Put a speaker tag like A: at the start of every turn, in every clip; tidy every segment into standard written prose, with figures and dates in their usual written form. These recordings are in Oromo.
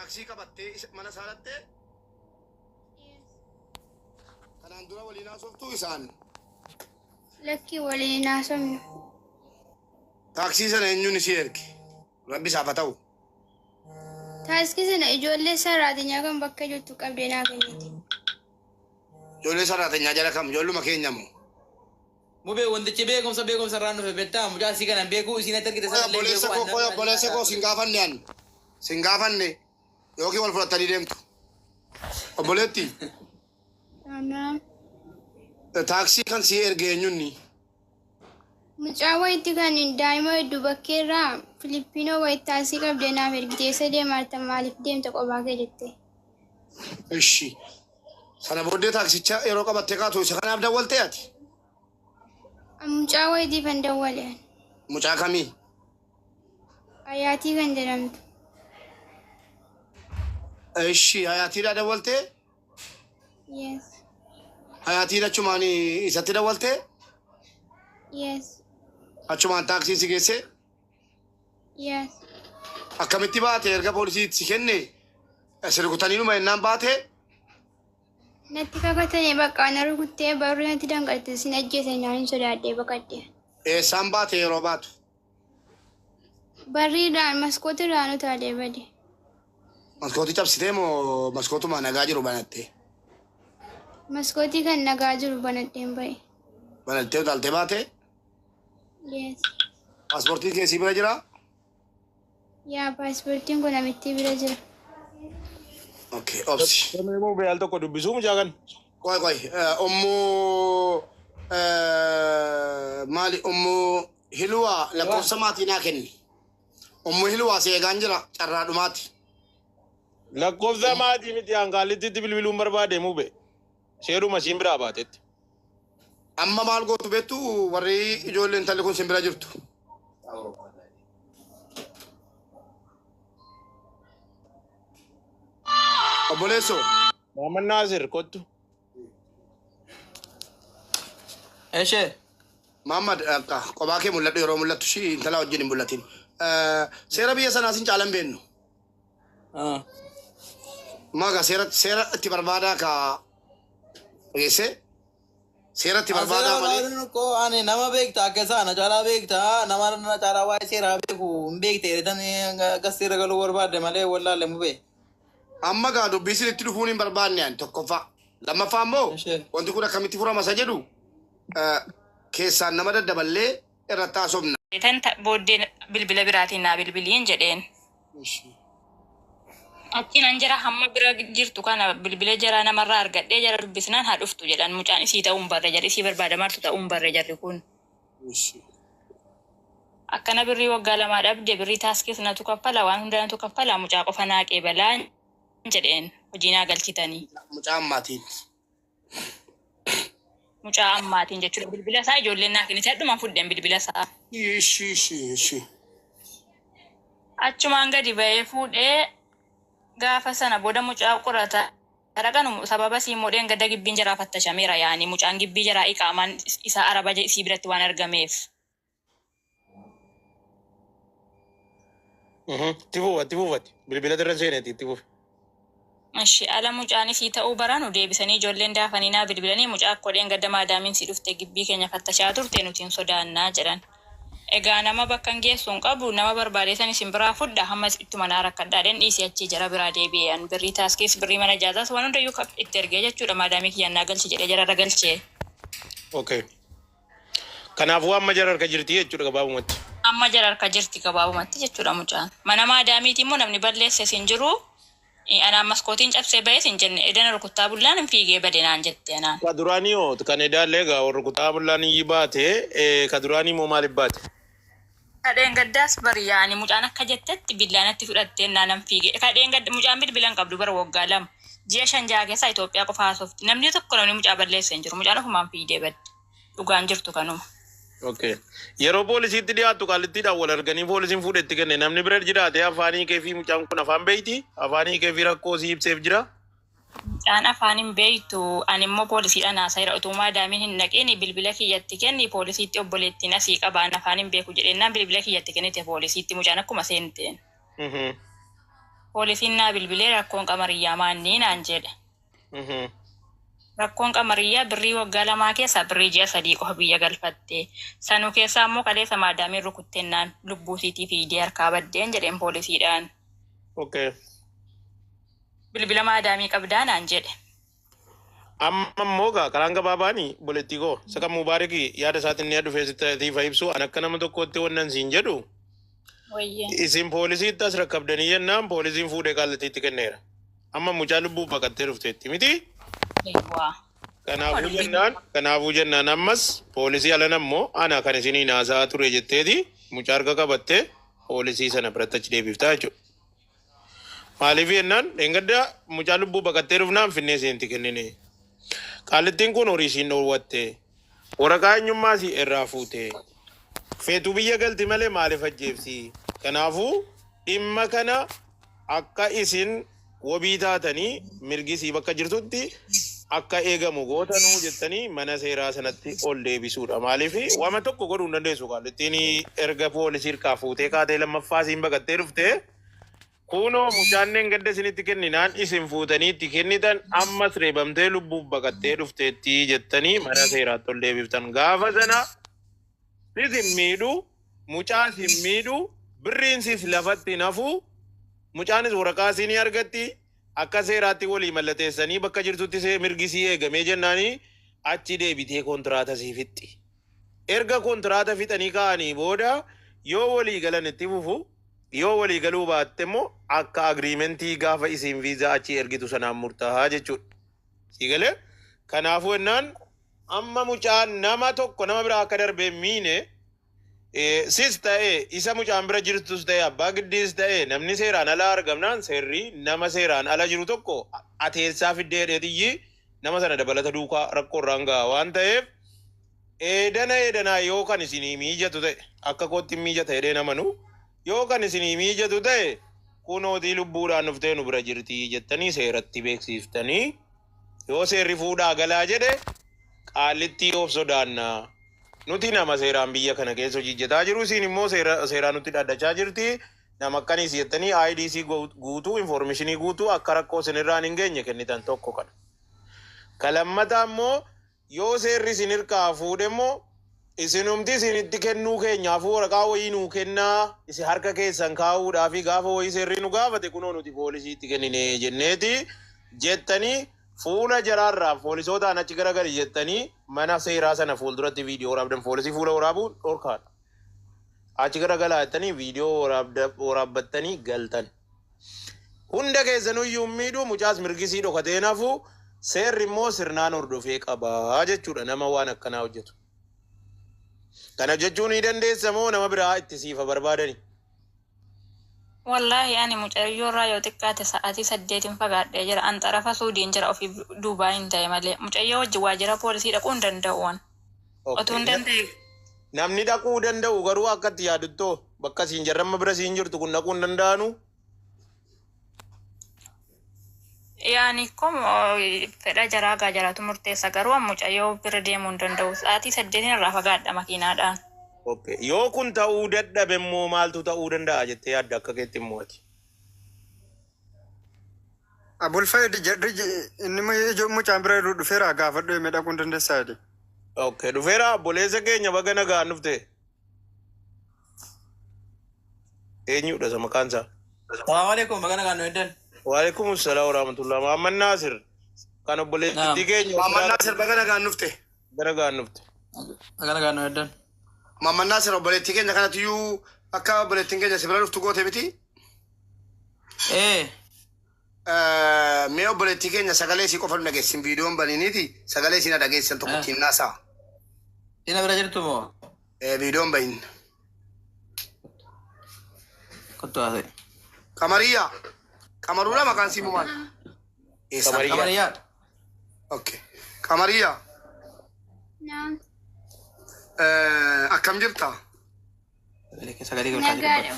A: Taaksii qabattee mana isaa dhattee
B: Yes.
A: kanaan dura waliin haasoftuu isaan.
B: Lakkii waliin hin haasofnu.
A: Taaksii sana eenyuun isii erge? Rabbi isaaf haa ta'u.
B: Taaksii sana ijoollee saraatinyaa kan bakka jirtu qabdee naa kennite.
A: Ijoollee saraatinyaa jala kam? Ijoolluma keenya moo?
C: Mubee wantichi beekumsa beekumsa irraan dhufe beektaa mucaa isii kana hin beeku isiin atti argite
A: Qoy
C: sana illee hin
A: obboleessa
C: beeku
A: koo
C: ani
A: qoy
C: namni
A: obboleessa koo sin gaafanne ani. Sin gaafanne yookiin wal fudhattanii deemtu. Obboleetti
B: Naam.
A: taaksii kan sii erge eenyunni?
B: Mucaa wayitti kan daa'ima hedduu bakkeerraa Filippinoo wayitti taaksii qabdee naaf ergite eessa deemaa jirta maaliif deemta qophaa kee jette.
A: Ishi. Sana booddee taaksicha yeroo qabattee kaatu isa kanaaf dawwaltee ati?
B: Mucaa wayitiif an dawwale.
A: Mucaa kamii?
B: Hayaatii kan jedhamtu.
A: Ishi hayaatiidhaa dawwaltee?
B: Yes.
A: Hayaatiin achumaan isatti dawwaltee?
B: Yes.
A: Achumaan taaksii si geessee?
B: Yes.
A: Akkamitti baate erga poolisiitti si kenne si rukutaniinuma ennaan baate?
B: Natti kakatanii bakka na rukuttee barruu natti danqalte sin ajjeese naan hin sodaadhee baqadhe.
A: Eessaan baate yeroo baatu?
B: Barriidhaan maskootirraan utaalee bade.
A: Maskootii cabsitee moo maskootuma nagaa jiru banattee?
B: Maskootii kan nagaa jiru banadheen ba'e.
A: Banattee utaaltee baate?
B: Yes.
A: Paaspoortiin kee sii bira jiraa?
B: Yaa paaspoortiin kun namittii bira jira.
A: Okay, obsi.
D: Namni immoo al tokko dubbisuu mucaa kan.
A: Qoy qoy, ummu maali ummu Hiluwaa lakkoofsa maatii naa kenni. Ummu Hiluwaa si eegaan jira carraa dhumaati.
D: Lakkoofsa maatii miti hanqaallittitti bilbiluun barbaade mube. Seeruma isiin biraa baatetti.
A: Amma maal gootu beektu warri ijoolleen intalli kun sin bira jirtu. Obboleessoo.
D: Muhammad Naasir kottu.
C: Eshee.
A: Muhammad akka kophaa kee mul'adhu yeroo mul'attu ishii intala wajjin hin mul'atin. Seera biyya sanaa sin caalan beennu. Maga seera seera itti barbaadaa ka dhageessee seera itti
C: Seera
A: barbaadaa malee.
C: barbaaduun koo ani nama beekta akka isaa na caalaa beekta nama na caalaa waa'ee seeraa beeku hin beekte jedhan akkas seera galuu barbaadde malee wallaalle mubee.
A: Amma gaa dubbii isinitti dhufuun hin barbaanne ani tokkoffaa. Lammaffaa immoo
C: Ishee.
A: wanti kun akkamitti furama isa jedhu keessaan nama daddaballee irratti haasofna.
E: Tan booddee bilbila biraatiin naa bilbiliin jedheen. Achiin an jara hamma bira jirtu kana bilbila jaraa namarraa argadhee jara dubbisnaan haa dhuftu jedhan mucaan isii ta'uu hin barre jarri isii barbaadamartu ta'uu hin barre jarri kun. Akkana birrii waggaa lamaa dhabde birrii taaskiis natu kaffala waan hunda natu kaffala mucaa qofa naa qeebalaa jedheen hojii naa galchitanii.
A: Mucaa ammaatiin.
E: Mucaa ammaatiin jechuudha bilbila isaa ijoolleen naa kennite hadhumaan fudheen bilbila isaa.
A: Ishi ishi ishi.
E: Achumaan gadi ba'ee fuudhee gaafa sana booda mucaa qorata dhaqanu sababa sii modheen gadda gibbiin jaraa fattashameera yaani mucaan gibbii jaraa iqaamaan isaa araba isii biratti waan argameef.
D: Itti fufa itti fufati. Bilbila irra seeneeti itti fufi.
E: Ishi ala mucaan isii ta'uu baranu deebisanii ijoolleen daafanii naa bilbilanii mucaa akkodheen gadda maadaamiin si dhufte gibbii keenya fattashaa turte nuti hin sodaannaa jedhan. Egaa nama bakka hin geessu hin qabu nama barbaade san isin biraa fudha hamma ittuma naa rakkadhaadheen dhiisee achii jara biraa deebi'e an birrii taaskiis birrii mana jaazaas waan hundayyuu itti ergee jechuudha maadaamii kiyyaan naa galchi jedhee jararra galchee.
D: Okay. Kanaafuu amma jara harka jirti jechuudha gabaabumatti.
E: Amma jara harka jirti gabaabumatti jechuudha mucaan. Mana maadaamiitii immoo namni balleesses hin jiru. Anaan maskootiin cabsee bahes hin jenne edana rukuttaa bullaan hin fiigee bade naan jette anaan.
D: Ka duraanii hoo kan edaallee egaa warri kutaa bullaan iyyii baate ka duraanii immoo maaliif baate?
E: Ka dheengaddaas bari yaani mucaan akka jettetti billaa natti fudhattee naanan fiige. Ka dheengadda mucaan bilbila hin qabdu bara waggaa 2. Ji'a 5 6 keessaa Itoophiyaa qofa haasofti. Namni tokko namni mucaa balleesse hin jiru. Mucaan ofumaan fiigdee badde. Dhugaan jirtu kanuma.
D: Okay. Yeroo poolisiitti dhiyaattu qaallittiidhaan wal arganii poolisiin fuudhee itti kenne namni bira jiraate afaan hiikee fi mucaan kun afaan beeyti afaan hiikee fi rakkoo sii ibseef jira.
E: Mucaan afaan hin beektu ani immoo poolisiidhaan haasa'eera utuu maadaamiin hin dhaqiin bilbila kiyyatti kenni poolisiitti obboleettiin asii qaba an afaan hin beeku jedheennaan bilbila kiyyatti kennite poolisiitti mucaan akkuma seenteen. Poolisiin naa bilbilee rakkoon qamariyyaa maannii naan jedhe. Rakkoon qamariyyaa birrii waggaa lamaa keessaa birrii ji'a 3 qofa biyya galfatte. Sanuu keessaa immoo kaleessa maadaamiin rukuttennaan lubbuu siitii fiidee harkaa baddeen jedheen poolisiidhaan.
D: Okay.
E: Bilbila maadaamii qabdaa naan jedhe.
D: Amma immoo gaa karaan gabaabaani bolettii koo isa kan Mubaariki yaada isaatiin ni dhufee sitti ibsu an akka nama tokkootti wannan siin jedhu
E: Wayyee.
D: isin poolisiitti as rakkabdanii jennaan poolisiin fuudhee qaallittiitti kenneera. Amma mucaa lubbuu baqattee dhufteetti miti.
E: Eewwaa.
D: Kanaafuu jennaan ammas poolisii alan ammoo ana kan isiniin haasa'aa ture jetteeti mucaa harka qabattee poolisii sana biratti achi deebiftaa jechuudha. Maaliif jennaan dheengadda mucaa lubbuu baqattee dhufnaan finnee isinitti kennine. Qaallittiin kun horii isiin dhoowwatte. Waraqaa eenyummaa isii irraa fuute. Feetuu biyya galti malee maaliif ajjeefsi? Kanaafuu dhimma kana akka isin wabii taatanii mirgi isii bakka jirtutti akka eegamu gootanuu jettanii mana seeraa sanatti ol deebisuudha. Maaliif waama tokko godhuu hin dandeessu qaallittiin erga poolisii harkaa fuutee kaatee lammaffaa isiin baqattee dhuftee kunoo mucaan gadda isinitti kenninaan isin fuutanii itti kennitan ammas reebamtee lubbuuf baqattee dhufteetti jettanii mana seeraatti ol deebiftan. Gaafa sana sis hin miidhu, mucaas hin miidhu, birriin sis lafatti hin hafu, mucaanis waraqaa isinii argatti akka seeraatti walii mallateessanii bakka jirtutti see mirgi sii eegamee jennaanii achi deebitee kontiraata sii fixxi. Erga kontiraata fixanii ka'anii booda yoo walii galan itti fufu, yoo walii galuu baatte immoo akka agreementii gaafa isin viizaa achi ergitu sanaan murtaa'aa jechuudha. Sii galee? Kanaafuu jennaan amma mucaan nama tokko nama biraa akka darbee miine sis ta'e isa mucaan bira jirtus ta'e abbaa giddiis ta'e namni seeraan ala argamnaan seerri nama seeraan ala jiru tokko ateessaa fiddee dheetiyyi nama sana dabalata duukaa rakkoo irraan ga'a waan ta'eef eedana eedanaa yoo kan isinii miijatu ta'e akka kootti miijata jedhee namanu yoo kan isinii miijatu ta'e kunootii lubbuudhaan dhuftee nu bira jirti jettanii seeratti beeksiftanii yoo seerri fuudhaa galaa jedhe qaallittii of sodaannaa. Nuti nama seeraan biyya kana keessa hojjetaa jiru isin immoo seeraan nutti dhaddachaa jirti. Nama akkaniis jettanii IDC guutuu informationii guutuu akka rakkoo isinirraan hin geenye kennitan tokko kana. Ka lammataa immoo yoo seerri isin hirkaa fuudhe immoo isinumti isinitti kennuu keenyaafuu waraqaa wayii nuu kennaa isin harka keessan kaa'uudhaa fi gaafa wayii seerri nu gaafate kunoo nuti poolisiitti kennine jenneeti jettanii fuula jaraarraa poolisootaan achi garagali jettanii mana seeraa sana fuulduratti viidiyoo waraabdan poolisii fuula waraabuun dhorkaadha. Achi garagalaa jettanii viidiyoo waraabbattanii galtan. Hunda keessanuyyuu hin miidhuu mucaas mirgisii dhokatee nafu seerri immoo sirnaan hordofee qabaa jechuudha nama waan akkanaa hojjetu. Kana jechuun ni dandeessa moo nama biraa itti siifa barbaadani?
E: Wallaahi ani mucayyoo irraa yoo xiqqaate sa'aatii 8n fagaadhee jira. An xarafa Suudiin jira ofii duubaa hin ta'e malee. Mucayyoo wajjin waajjira poolisii dhaquu hin danda'u an. Otuu hin danda'e.
D: Namni dhaquu danda'u garuu akka itti yaaduttoo bakka siin jarramma bira siin jirtu kun dhaquu hin danda'anu.
E: Yaani kom fedha jaraa gaa jaraatu murteessa garuu an mucayyoo bira deemuu hin danda'u. Sa'aatii 8n irraa fagaadha makiinaadhaan.
D: Okay. Yoo kun ta'uu dadhabe immoo maaltu ta'uu danda'a jettee yaadda akka keetti immoo ati?
F: Abulfaayid jedhi inni ijoo mucaan bira jiru dhufeera gaafadhu himee dhaquu hin dandeessaa jedhe.
D: Okay. Dhufeera obboleessa keenya baga nagaan dhufte. Eenyudha isa maqaan isaa?
C: Salaamu alaikum baga nagaan nu heddan.
D: Waalaikum salaam warahmatullah. Muhammad Naasir kan obboleettii keenya
A: Muhammad Naasir baga nagaan dhufte.
D: Baga nagaan dhufte.
C: Baga nagaan nu heddan.
A: Muhammad Naasir obboleettii keenya kanatiyyuu akka obboleettiin keenya si bira dhuftu goote miti.
C: Ee.
A: Mee obboleettii keenya sagalee isii qofa nu dhageessin viidiyoon baniiniiti sagalee isii na dhageessan tokkottiin naasaa.
C: Ina bira jirtu moo?
A: Viidiyoon bahin.
C: Kottu haasa'e.
A: Qamariyyaa. Qamaruudha maqaan sii maal? Eessa?
D: Qamariyyaa.
C: Qamariyyaa.
A: Okay. Qamariyyaa.
B: Naam.
A: Akkam jirta?
C: Sagalee galchaa jiru.
B: Nagaadha.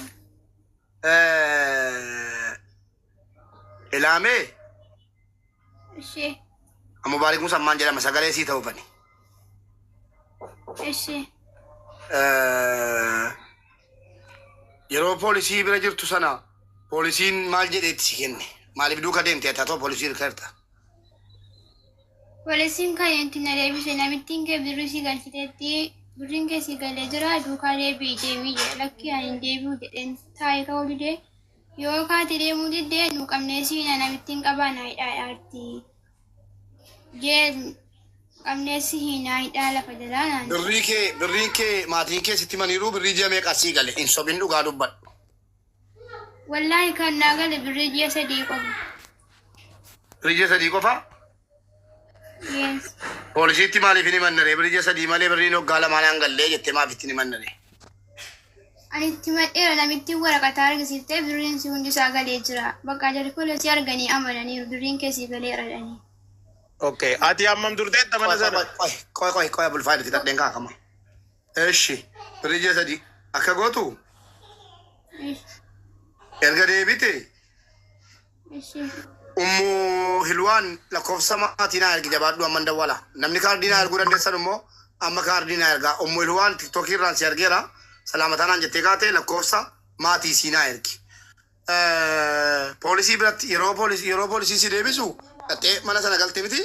A: Ilaamee
B: Ishee.
A: Mubaarik Musammaan jedhama sagalee sii ta'uu bani.
B: Ishee.
A: Yeroo poolisii bira jirtu sana Poolisiin maal jedheetti si kenne? Maaliif duuka deemte ati haa ta'u poolisii hirka jirta?
B: Poolisiin kan itti na deebise namittiin kee birrii si galchiteetti birriin kee si galee jira duukaa deebi'i deemii jedhe lakkii ani hin deebi'u jedheen taa'ee ka'uu dide yoo kaate deemuu didde nu qabnee siina namittiin qabaa naa hidhaa dhaarti jee qabnee si hiinaa hidhaa lafa jalaa naan jedhe.
A: Birrii kee birriin kee maatiin kee sitti himaniiru birrii ji'a meeqa sii gale hin sobin dhugaa dubbadhu.
B: Wallaahi kan naa gale birrii ji'a 3 qofa.
A: Birrii ji'a 3 qofa?
B: Yes.
A: Poolisiitti maaliif hin himannare? Birrii ji'a 3 malee birriin waggaa lamaan aan gallee jettee maaf itti hin himannare?
B: Ani itti himadheera namittiin waraqataa argisiiftee birriin si hundi isaa galee jira. Bakka jarri poolisii arganii amananiiru birriin kee sii galeera jedhanii.
D: Okay. Ati hammam turteetta mana sana?
A: Qoy qoy qoy qoy abulfaa itti fixadheen kaakama. Eshi birrii ji'a 3 akka gootu erga deebite Ummu Hilwaan lakkoofsa maatii naa ergi jabaadhu amman dawwala. Namni kaardii naa erguu dandeessan immoo amma kaardii naa ergaa. Ummu Hilwaan tiktookii irraan si argeera. Salaamataa naan jettee kaate lakkoofsa maatii sii naa ergi. Poolisii biratti yeroo poolisii yeroo poolisii si deebisu dhattee mana sana galte miti.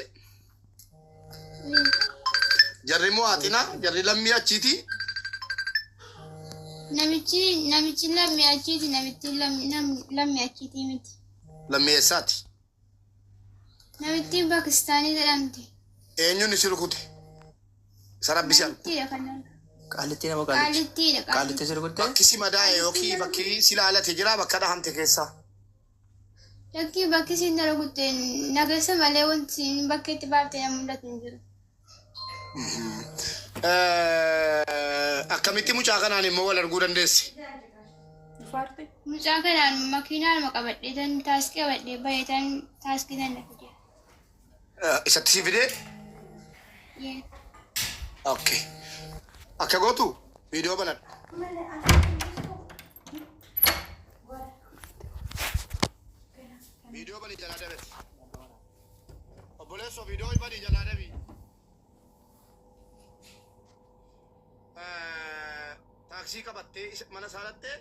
A: Jarri immoo haaxina jarri lammii achiiti.
B: Namichi namichi lammii achiiti namittiin lammii achiitii miti.
A: Lammii eessaati?
B: Namittiin Pakistaanii jedhamti.
A: Eenyuun si rukute? Isa rabbi si argu.
B: Namittiidha kan nama.
C: Qaallittii nama qaallicha.
B: Qaallittiidha
C: Qaallittii
B: qaallitti.
C: si rukutte?
A: Bakki si madaa'e yookiin bakki si laalate jira bakka dhahamte keessaa.
B: Lakkii bakki isiin na rukutte nagasa malee wanti isiin bakkeetti baafte na mul'atu hin jiru.
A: Akkamitti mucaa kanaan immoo wal arguu dandeesse?
B: Mucaa kanaan makiinaanuma qabadhee tan taaskii qabadhee bahee tan taaskii tan na fide.
A: Isatti si fidee?
B: Yee.
A: Okay. Akka gootu viidiyoo banadhu. Viidiyoo bani jalaa dabeti. Obboleessoo viidiyoo bani jalaa dabi. Taaksii qabattee mana isaa dhattee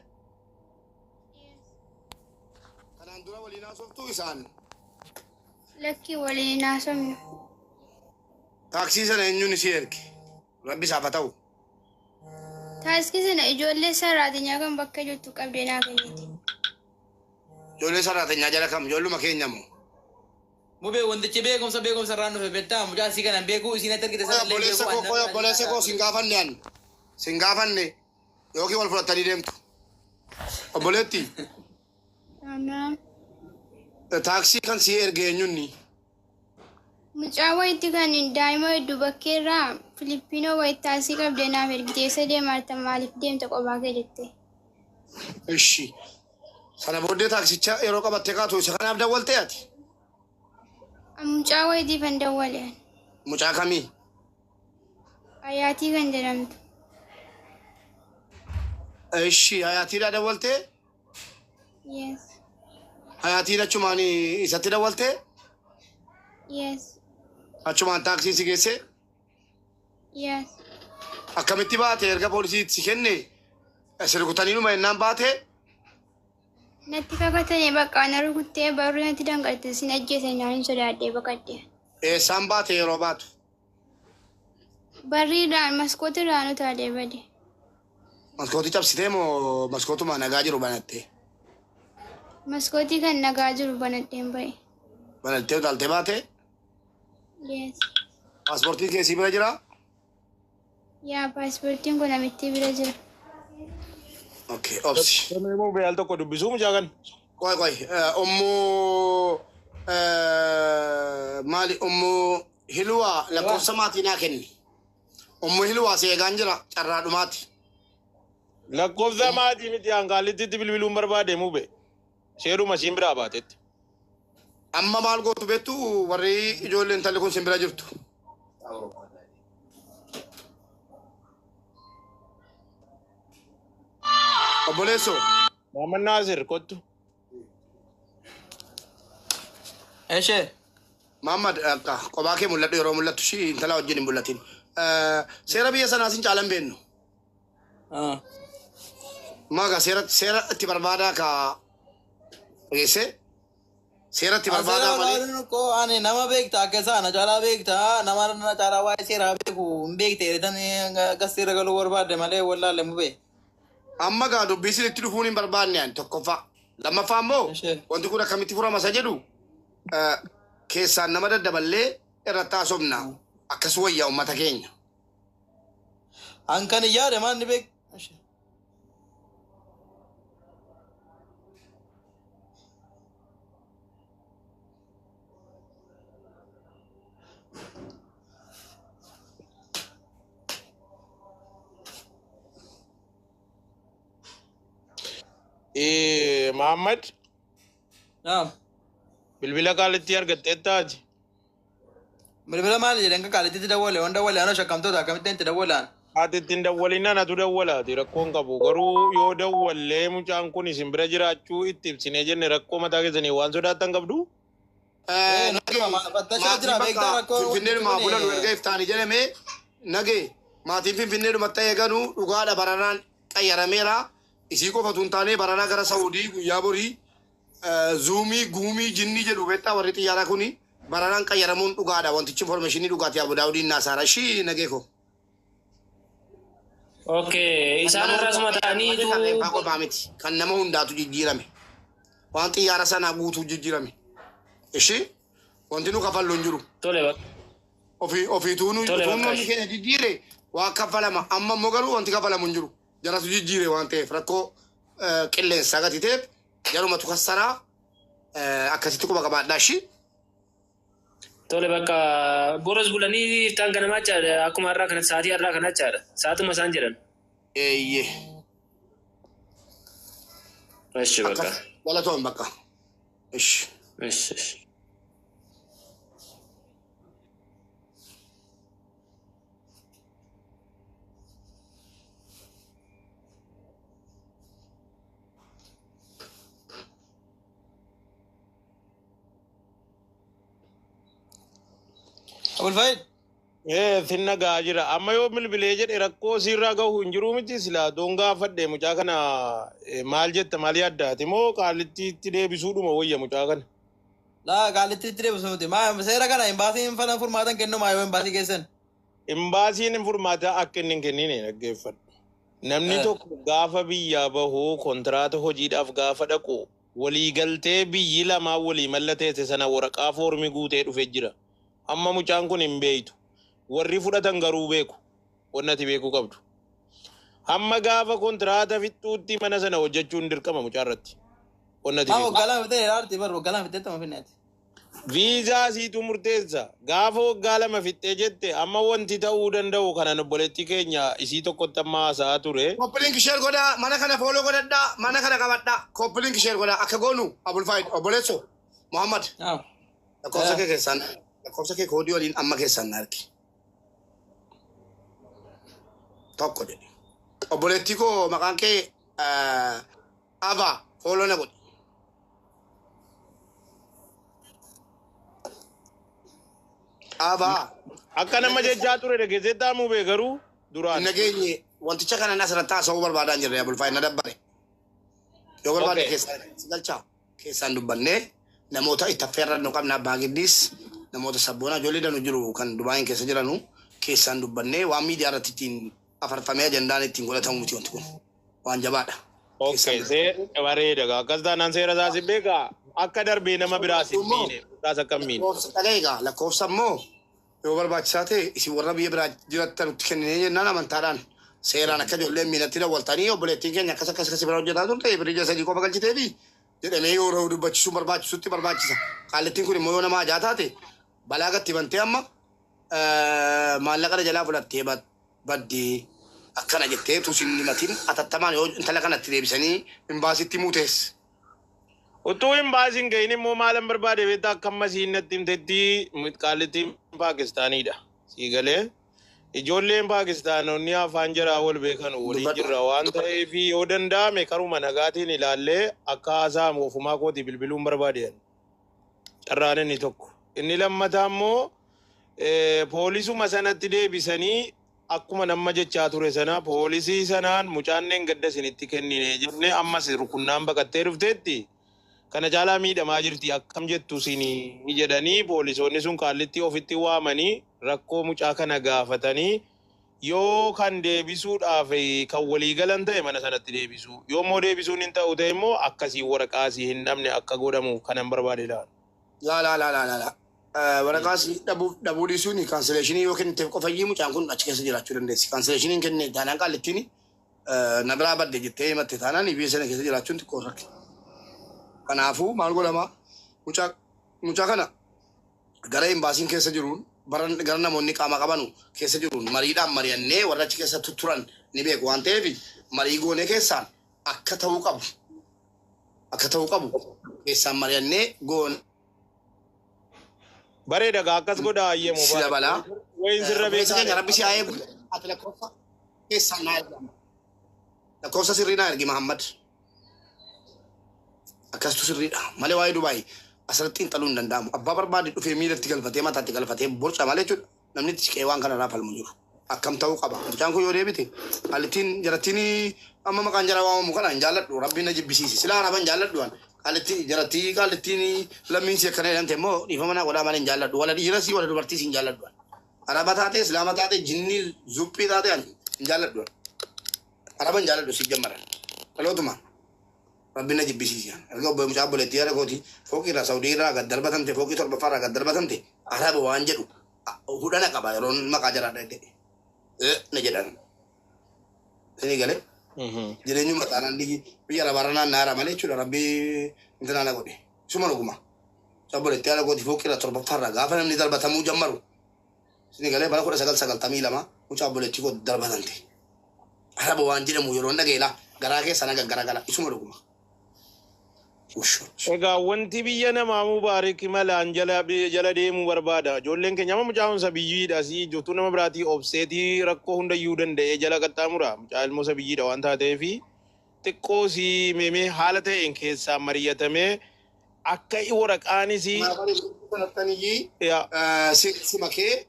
A: kanaan dura waliin haasoftuu isaan.
B: Lakkii waliin hin haasofnu.
A: Taaksii sana eenyuun isii erge? Rabbi isaaf haa ta'u.
B: Taaskii sana ijoollee saraatinyaa kan bakka jirtu qabdee naa kennite.
A: Ijoollee saraatinyaa jala kam? Ijoolluma keenya moo?
C: Mubee wantichi beekumsa beekumsa irraan dhufe beektaa mucaa isii kana hin beeku isiin atti argite
A: Qoy
C: sana illee hin
A: obboleessa
C: beeku
A: koo qoy obboleessa koo sin gaafanne ani. Sin gaafanne yookiin wal fudhattanii deemtu. Obboleetti
B: Naam.
A: taaksii kan sii erge eenyunni?
B: Mucaa wayitti kan daa'ima hedduu bakkeerraa Filippinoo wayitti asii qabdee naaf ergite eessa deemaarta maaliif deemta qophaa kee jette.
A: Ishi. Sana booddee taaksicha yeroo qabattee kaatu isa kanaaf dawwaltee ati?
B: Mucaa wayitiifan dawwale ani.
A: Mucaa kamii?
B: Hayaatii kan jedhamtu.
A: Ishi hayaatiidhaa dawwaltee?
B: Yes.
A: Hayaatiin achumaan isatti dawwaltee?
B: Yes.
A: Achumaan taaksiin si geessee?
B: Yes.
A: Akkamitti baate erga poolisii si kenne si rukutaniinuma jennaan baate?
B: Natti kakatanii bakka na rukuttee barruu natti danqarte sin ajjeesa jennaan hin sodaadhee baqadhe.
A: Eessaan baate yeroo baatu?
B: Barriidhaan maskootirraan utaalee bade.
A: Maskootii cabsitee moo maskootuma nagaa jiru banattee?
B: Maskootii kan nagaa jiru banadheen ba'e.
A: Banattee utaaltee baate?
B: Yes.
A: Paaspoortiin kee sii bira jiraa?
B: Yaa paaspoortiin kun namittii bira jira.
A: Okay, obsi.
D: Namni immoo al tokko dubbisuu mucaa kan.
A: Qoy qoy, ummu maali ummu Hilwaa lakkoofsa maatii naa kenni. Ummu Hilwaa si eegaan jira carraa dhumaati.
D: Lakkoofsa maatii miti hanqaallittitti bilbiluun barbaade mube. Seeruma siin biraa baatetti.
A: Amma maal gootu beektu warri ijoolleen intalli kun sin bira jirtu. Obboleessoo.
D: Muhammad Naasir kottu.
C: Eshee.
A: Muhammad akka kophaa kee mul'adhu yeroo mul'attu ishii intala wajjin hin mul'atin. Seera biyya sanaa sin caalan beennu. Maaga seera seera itti barbaadaa ka Dhageessee seeratti
C: Seera
A: barbaadaa malee.
C: barbaaduun koo ani nama beekta akka isaa na caalaa beekta nama na caalaa waa'ee seeraa beeku hin beekte jedhan gasteerra galuu barbaadde malee wallaalle mubee.
A: Amma gaa dubbii isinitti dhufuun hin barbaanne ani tokkoffaa. Lammaffaa immoo
C: Ishee.
A: wanti kun akkamitti furama isa jedhu keessaan nama daddaballee irratti haasofna. Akkas wayyaa uummata keenya.
C: An kan yaade maal ni beek. Ishee.
D: Mahammad
C: Naam.
D: bilbila qaalitti argatteettaati.
C: Bilbila maali jedhan kan qaalittitti dawwale waan dawwale anoo shakkamtoota akkamittiin itti dawwalaan.
D: Ati ittiin dawwalinaan atu dawwalaati rakkoon qabu garuu yoo dawwallee mucaan kun isin bira jiraachuu itti ibsinee jenne rakkoo mataa keessanii waan sodaattan qabdu.
C: Eh, fattashaa jira, beektaa rakkoo
A: Finfinneedhumaa
C: wanti
A: bulan
C: kun,
A: erga iftaanii jedhame nagee maatiin Finfinneedhumatti eeganuu dhugaadha baranaan qayyarameera. Isii qofa osoo hin taane baranaa gara Saawudii guyyaa borii zuumii guumii jinnii jedhu beektaa warri xiyyaaraa kuni baranaan qayyaramuun dhugaadha wantichi informationii dhugaatii Abu Daawudiin naasaara ishii nagee ko.
G: Okay, isaan irrasuma ta'aniitu
A: Kan reeffaa qofaa miti kan nama hundaatu jijjiirame waan xiyyaara sanaa guutuu jijjiirame ishii wanti nu kafallu hin jiru.
G: tole bakka.
A: Ofii ofiituu nu
G: Tole,
A: utuu
G: bakka
A: namni keenya jijjiire waa kaffalama amma immoo garuu wanti kaffalamu hin jiru jaratu jijjiire waan ta'eef rakkoo qilleensaa gati ta'eef jarumatu kassaraa akkasitti quba qabaadhaa ishii.
G: Tole bakka boros bulanii iftaan ganamaa jechaadha. Akkuma har'aa kana sa'aatii har'aa kana jechaadha. Sa'aatuma isaan jedhan.
A: Eeyyee.
G: Eshi bakka.
A: Akkas galatoon bakka. Ishi.
G: Eshi eshi.
C: Abulfaayid.
D: Sinna gahaa jira. Amma yoo bilbilee jedhe rakkoo siirraa gahu hin jiru miti silaa doon gaafadhe mucaa kana maal jetta maal yaaddaati moo qaalittiitti deebisuudhuma wayya mucaa kana.
C: Laa qaalittiitti deebisu miti. Maa seera kana imbaasiin falan furmaatan kennu maa yoo imbaasii keessan.
D: Imbaasiin furmaata akka inni hin kennine dhaggeeffadhu. Namni tokko gaafa biyyaa bahu kontiraata hojiidhaaf gaafa dhaqu waliigaltee biyyi lamaa walii mallateesse sana waraqaa foormii guutee dhufee jira. Amma mucaan kun hin beeytu. Warri fudhatan garuu beeku. Wanni ati beekuu qabdu. Hamma gaafa kontiraata fixxuutti mana sana hojjechuun dirqama mucaa irratti. Wanni ati
C: Maa
D: beeku.
C: waggaa lama fixee hiraarti bar waggaa lama fixee tama finneeti.
D: Viizaa siitu murteessa. Gaafa waggaa lama fixxee jette amma wanti ta'uu danda'u kanan obboleettii keenya isii tokkotti amma haasa'aa ture.
A: Copy link share godhaa mana kana follow godhadhaa mana kana qabadhaa copy link share godhaa akka goonu Abulfaayid obboleesso Muhammad
C: Naam.
A: lakkoofsa kee keessaan lakkoofsa kee koodii waliin amma keessaan na argi. Tokko jedhe. Obboleettii koo maqaan kee Ava follow na godhi. Ava
D: Akka nama jechaa ture dhageessee taa'amuu bee garuu duraan.
A: nageenye wanticha kana asirratti haasa'uu barbaadaa hin jirre Abulfaayid na dabbare. Yoo barbaade keessaan si galchaa keessaan dubbannee namoota itti affeerrannu qabna abbaa giddiis namoota sabboonaa ijoollee danu jiru kan Dubaayin keessa jiranu keessaan dubbannee waan miidiyaa irratti ittiin afarfamee ajandaan ittiin godhatamu miti wanti kun waan jabaadha.
D: Okay, see bareeda gaa. Akkas taanaan seera isaa si beekaa. Akka darbee nama biraas hin miine. Biraas akka hin miine.
A: Lakkoofsa dhagaye egaa lakkoofsa immoo yoo barbaachisaa ta'e isin warra biyya biraa jiraattan nutti kenninee jennaan amantaadhaan seeraan akka ijoolleen miinatti dawwaltanii obboleettiin keenya akkas akkas akkas bira hojjetaa turte birrii sadii qofa galchitee fi jedhamee yoo yeroo dubbachisuun barbaachisutti barbaachisa. Qaallittiin kun immoo yoo nama ajaa taate balaa gatti bantee amma maallaqa jalaa fudhattee baddee akkana jettee tusin himatiin atattamaan yoo intala kanatti deebisanii imbaasitti muutees.
D: Utuu hin baasiin gahin immoo maalan barbaade beektaa akka amma siin natti himtetti qaallittiin Paakistaaniidha. Sii galee ijoolleen Paakistaanonni afaan jaraa wal beekan waliin jirra waan ta'eef yoo danda'ame karuma nagaatiin ilaallee akka haasa'amu ofumaa kooti bilbiluun barbaade. Carraan inni tokko. Inni lammataa immoo poolisuma sanatti deebisanii akkuma nama jechaa ture sana poolisii sanaan mucaan gadda isinitti kennine jennee ammas rukunnaan baqattee dhufteetti. Kana caalaa miidhamaa jirti akkam jettu isinii jedhanii poolisoonni sun kaallitti ofitti waamanii rakkoo mucaa kana gaafatanii yoo kan deebisuudhaaf kan walii galan ta'e mana sanatti deebisuu yoo immoo deebisuun hin ta'u ta'e immoo akkasii waraqaasii hin dhabne akka godhamu kanan barbaade laata.
A: Laa laa laa laa laa laa. Waraqaa si dhabuu dhabuu dhiisuun cancellation yoo kenniteef qofayyii mucaan kun achi keessa jiraachuu dandeessi. Cancellation hin kenne taanaan qaallittiin na biraa badde jettee himatte taanaan biyya sana keessa jiraachuun xiqqoo rakkina. Kanaafuu maal godhama mucaa mucaa kana gara imbaasiin keessa jiruun bara gara namoonni qaama qabanu keessa jiruun mariidhaan mari'annee warra achi keessa turan ni beeku waan ta'eef marii goonee keessaan akka ta'uu qabu keessaan mari'annee goone.
D: Bareeda gaa akkas godhaa hayyee
A: Si dabalaa.
D: Wayin sirra
A: Obboleessa
D: beekaa.
A: keenya, Rabbi si haa eegu. Ati lakkoofsa keessaan naa ergi. Lakkoofsa sirrii naa ergi, Mahammad. Akkastu sirriidha. Malee waa'ee Dubaay asirratti xiinxaluu hin danda'amu. Abbaa barbaade dhufee miilatti galfatee mataatti galfatee borca malee jechuudha. Namni itti siqee waan kanarraa falmu jiru. Akkam ta'uu qaba? Mucaan kun yoo deebite qaalittiin jarattiin amma maqaan jara waamamu kana hin jaalladhu. Rabbiin na jibbisiise. Silaa araba hin jaalladhu an. Qaalittiin jarattii qaalittiin lammiin si akkana jedhamte immoo dhiifama naa godhaa malee hin jaalladhu. Wala dhiirasii wala dubartiis hin jaalladhu an. Araba taate, Islaama taate, jinnii zuphii taate ani hin jaalladhu an. Araba hin jaalladhu si jammaran. Dhalootumaan. Rabbiin na jibbisiise. Erga obbo mucaa obboleettii yaada kooti fooqii irraa Saudii irraa gad darbatamte, fooqii torbaffaa irraa gad darbatamte, araba waan jedhu hudhana qaba yeroon maqaa jaraa dhaga'e. Na jedhan. Isinii galee jireenyuma taanaan biyya arabaarra naanna'aara malee jechuudha, Rabbii intinaa na godhe. Isuma dhuguma. Mucaa obboleettii yaada kooti fooqii irraa torbaffaa irraa gaafa namni darbatamuu jammaru. Isinii galee bara 1992 mucaa obboleettii koo darbatamte. Araba waan jedhamu yeroon dhaga'e garaa keessa na gaggaragala, isuma dhuguma. Ushoch.
D: Egaa wanti biyya namaa Mubaarik malaan jala deemuu barbaada. Ijoolleen keenya amma mucaan isa biyyiidha. Si jirtuu nama biraatii obseetii rakkoo hundayyuu danda'ee jala qaxxaamura. Mucaa ilmoo isa biyyiidha waan taateefi xiqqoo si meemee haala ta'een keessaa mari'atamee akka waraqaanis yaa
A: Si makee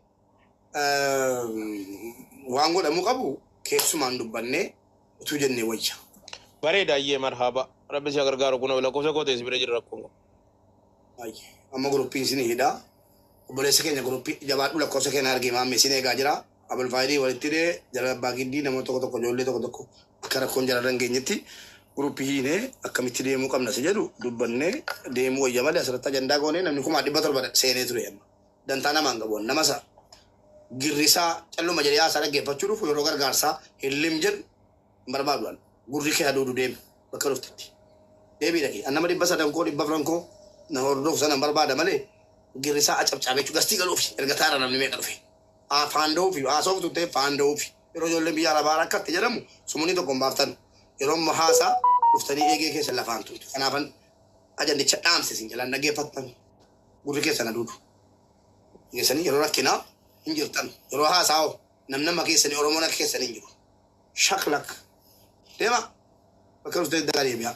A: waan godhamuu qabu keessumaan dubbannee utuu jennee wayya.
D: Bareeda, ayyee, marhaba. Rabbi si gargaaru, kun lakkoofsa koo ta'e si bira jira rakkoon qabu.
A: Amma groupiin isin hidhaa. Obboleessa keenya groupii jabaadhu, lakkoofsa keenya argee maammee isin eegaa jira. Abulfaayidii walitti hidhee jara abbaa giddii namoota tokko tokko ijoollee tokko tokko akka rakkoon jara irra hin geenyetti groupii hiinee akkamitti deemuu qabna si jedhu dubbannee deemuu wayya malee asirratti ajandaa goonee namni 700,000 seenee ture amma. Dantaa namaan qabu nama isa girrisaa calluma jedhee haasaa dhaggeeffachuu dhufu yeroo gargaarsaa hillim jedhu hin barbaadu an. Gurri kee haduudu deemi bakka dhuftetti. Deebii dhaqi. An nama 300 koo 400 koo na hordofu sana hin barbaada malee girrisaa acabcaabee jechuun gastii galuufi erga taara namni meeqa dhufe. Faanda'uufi haasoftu ta'e faanda'uufi yeroo ijoolleen biyya arabaa rakkatte jedhamu sumunii tokko hin baaftan, yeroo immoo haasaa dhuftanii eegee keessa lafaan turtu. Kanaafan ajandicha dhaamse isin jalaan dhaggeeffattan gurri keessa na duudu. Geessanii yeroo rakkinaa hin jirtan, yeroo haasaa hoo namni nama keessanii Oromoon akka keessanii hin jiru. Shaklak deema bakka dhuftee dagaa deebi'a.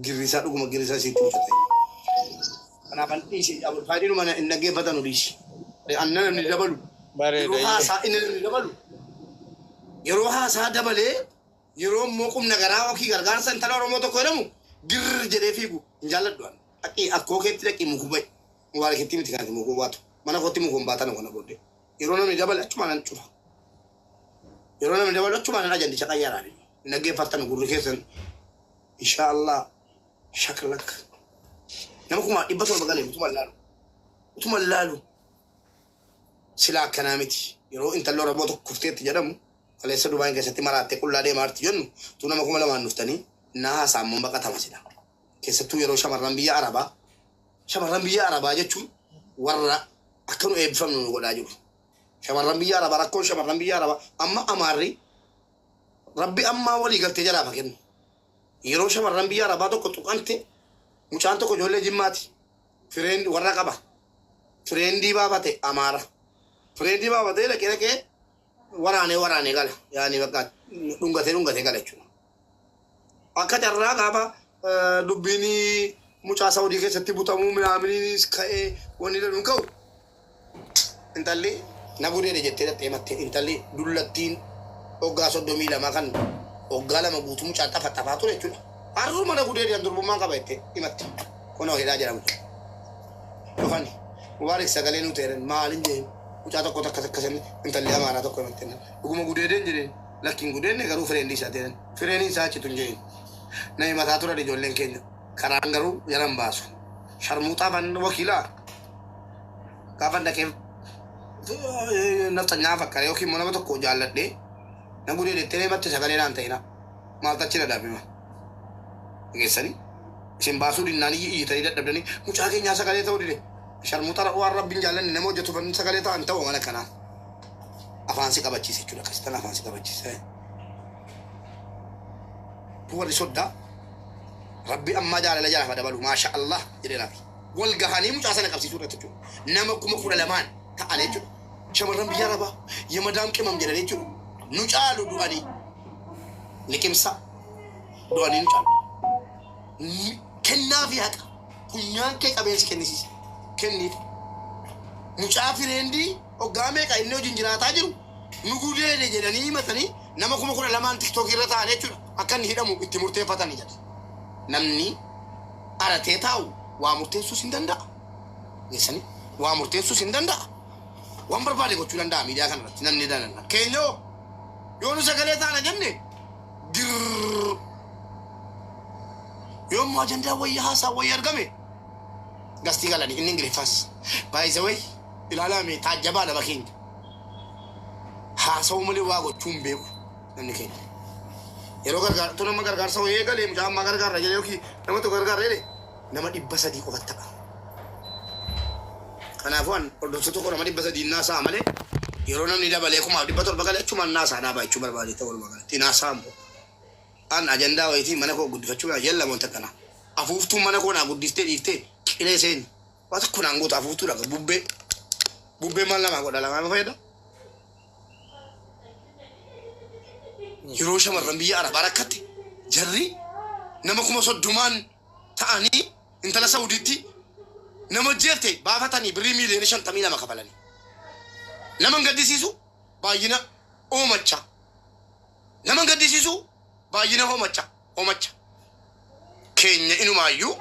A: Girrisaa dhuguma girrisaa isiitti hojjete. Kanaafan dhiisi, faayidiinuma hin dhaggeeffatanu dhiisi. Anna namni dabalu.
D: Bareeda.
A: Yeroo haasaa inni namni dabalu. Yeroo haasaa dabalee yeroo immoo qubna garaa yookiin gargaarsa intala Oromoo tokko jedhamu girr jedhee fiigu hin jaalladhu. Dhaqii akkoo keetti dhaqii mukuu ba'i. Mubaaraketti miti kanatti mukuu baatu. Mana kootti mukuu hin baatan kana booddee. Yeroo namni dabale achumaan nan cufa. Yeroo namni dabalu achumaan nan ajandicha qayyaraan. Hin dhaggeeffattan gurri keessan. Inshaallah shaklak. Nama 700,000 galee utuma laalu. Utuma laalu. Sila akkanaa miti. Yeroo intalli Oromoo tokko kufteetti jedhamu kaleessa Dubaayin keessatti maraattee qullaa deemaa jirti jennu tu nama 2,000 dhuftanii naa haasaan baqatama sila. Keessattuu yeroo shamarran biyya Arabaa, shamarran biyya Arabaa jechuun warra akka nu eebbifamnu nu godhaa jiru. Shamarran biyya Arabaa, rakkoon shamarran biyya Arabaa amma Amaarri Rabbi ammaa walii galtee jalaa kennu. Yeroo shamarran biyya Arabaa tokko tuqamte mucaan tokko ijoollee Jimmaati. Friend warra qaba. Friendii baafate Amaara. Friendii baafatee dhaqee dhaqee waraanee waraanee gala. Yaani bakka dhungatee dhungatee gala jechuudha. Akka carraa gaafa dubbiin mucaa Saudii keessatti butamuu minaaminiinis ka'ee wanni jedhu hin ka'u. Intalli na gudeede jettee dhattee himatte, intalli dullattiin waggaa 32 kan waggaa 2 guutuu mucaan xafaxafaa ture jechuudha. Har'uma na gudeediyaan durbummaan qaba jettee himatti. Kunoo hidhaa jedhamu. Dhufani. Mubaarik sagalee nu ta'e maalin jeen mucaa tokko takka takka sanii intalli amaaraa tokko himatte. Dhuguma gudeedeen jedheen lakkiin gudeenne garuu fireendi isaa ta'een fireenii isaa achitu hin jeen. Na himataa turan ijoolleen keenya. Karaan garuu jaran baasu. Sharmuuxaa fan wakiilaa. Gaafa dhaqee nafxanyaa fakkaate yookiin immoo nama tokko jaalladhee na gudeedettee himatte sagalee naan ta'ina. Maaltu achi na dhaabima? Dhageessanii? Isin baasuu dinnaan iyyitanii dadhabdanii mucaa keenyaa sagalee ta'uu dide. Sharmuuxa waan rabbiin jaallanne nama hojjetu fanni sagalee ta'an ta'u mana kanaa. Afaan si qabachiise jechuudha. Akkasitti afaan si qabachiise. Warri soddaa rabbi ammaa jaalala jalaaf dabalu maasha Allah jedhee raafi. Wal gahanii mucaa sana qabsiisuu irratti jechuudha. Nama 12,000 ta'an jechuudha. Shamarran biyya arabaa yamadaam qimam jedhan jechuudha. Nu caalu du'anii liqimsa du'anii nu caalu. Kennaa fi haqa funyaan kee qabeensi kennisiisa. Kenniif. Mucaa fireendii hoggaa meeqa inni hojiin jiraataa jiru nu gudeede jedhanii himatanii nama 12,000 tiktookii irra taa'an jechuudha. Akka inni hidhamu itti murteeffatanii jedha. Namni aratee taa'u waa murteessuus hin danda'a. Geessanii waa murteessuus hin danda'a. Waan barbaade gochuu danda'a miidiyaa kana irratti namni danda'a. Keenyoo yoo nu sagalee taana jenne girrrr. Yoo immoo ajandaa wayii haasaa wayii argame gastii galanii inni Ingiliffaas. By the way ilaalaa mee taajjabaa nama keenya. Haasa'uu malee waa gochuu hin beeku namni keenya. Yeroo gargaartuu nama gargaarsa wayii eegalee mucaa ammaa gargaarra jedhee yookiin nama tokko gargaarra jedhee nama 300 qofa ta'a. Kanaafuu an hordoftoota koo nama 300 naasaa malee yeroo namni dabalee 7,000 galee achumaan naasaa dhaabaa jechuu barbaade ta'uu walumaa galatti naasaa immoo. An ajandaa wayitii mana koo guddifachuu yalla wanta kana. Afuuftuun mana koo naa guddistee dhiiftee qilee seeni. Waa tokko naan goota afuuftuudha bubbee. Bubbee maal namaa godha lamaa fayyada. Yeroo shamarran biyya arabaa rakkatte jarri nama 30,000 ta'anii intala Saudiitti nama jeefte baafatanii birrii miiliyoona 52 kafalanii. Nama hin gaddisiisu baay'ina oomacha. Nama hin gaddisiisu baay'ina hoomacha. Hoomacha. Keenya inumaayyuu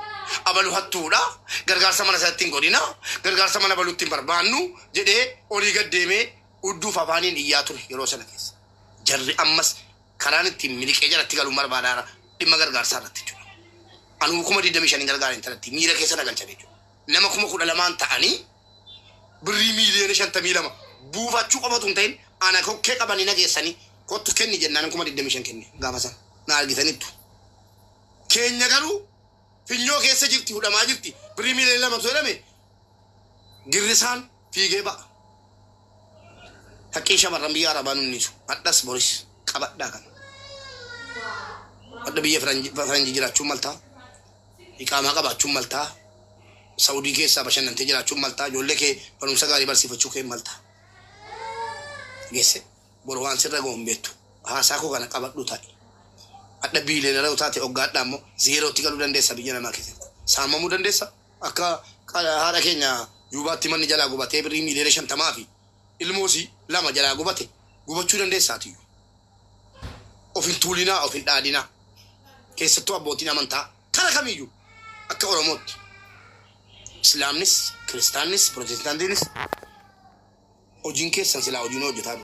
A: abalu hattuudha. Gargaarsa mana isaatti hin godhina. Gargaarsa mana baluutti hin barbaannu jedhee olii gad deemee udduuf afaaniin iyyaa ture yeroo sana keessa. Jarri ammas karaan ittiin miliqee jalatti galuun barbaadaara dhimma gargaarsaa irratti jechuudha. Anuu 25,000 gargaara intalatti miira keessa na galchan jechuudha. Nama 12,000 ta'anii birrii miiliyoona 52 buufachuu qofatu hin ta'in ana kokkee qabanii nageessanii kottu kenni jennaan 25,000 kenne gaafa sana na argitanittu. Keenya garuu finyoo keessa jirti hudhamaa jirti birrii miiliyoona 2 jedhame girrisaan fiigee ba'a. Haqqiin shamarran biyya arabaa nunnisu hadhas boris qabadhaa kana. Hadha biyya faranjii jiraachuun maltaa iqaamaa qabaachuun maltaa Saudii keessaa bashannantee jiraachuun maltaa ijoollee kee barumsa gaarii barsiifachuu kee maltaa. Geesse boru waan sirra ga'u hin beektu. Haasaa koo kana qabadhu taa'e. Hadha biiliyoonara yoo taate hoggaadhaa immoo zeerootti galuu dandeessa biyya namaa keessatti. Saamamuu dandeessa akka haadha keenya Yuubaatti manni jalaa gubatee birrii miiliyoona 50 fi ilmoosii 2 jalaa gubate gubachuu dandeessaatiyyuu. Of hin tuulinaa of hin dhaadinaa. Keessattuu abbootiin amantaa kara kamiyyuu akka Oromootti. Islaamnis, Kiristaannis, Pirootestaantiinis hojiin keessan silaa hojiin hojjetaa.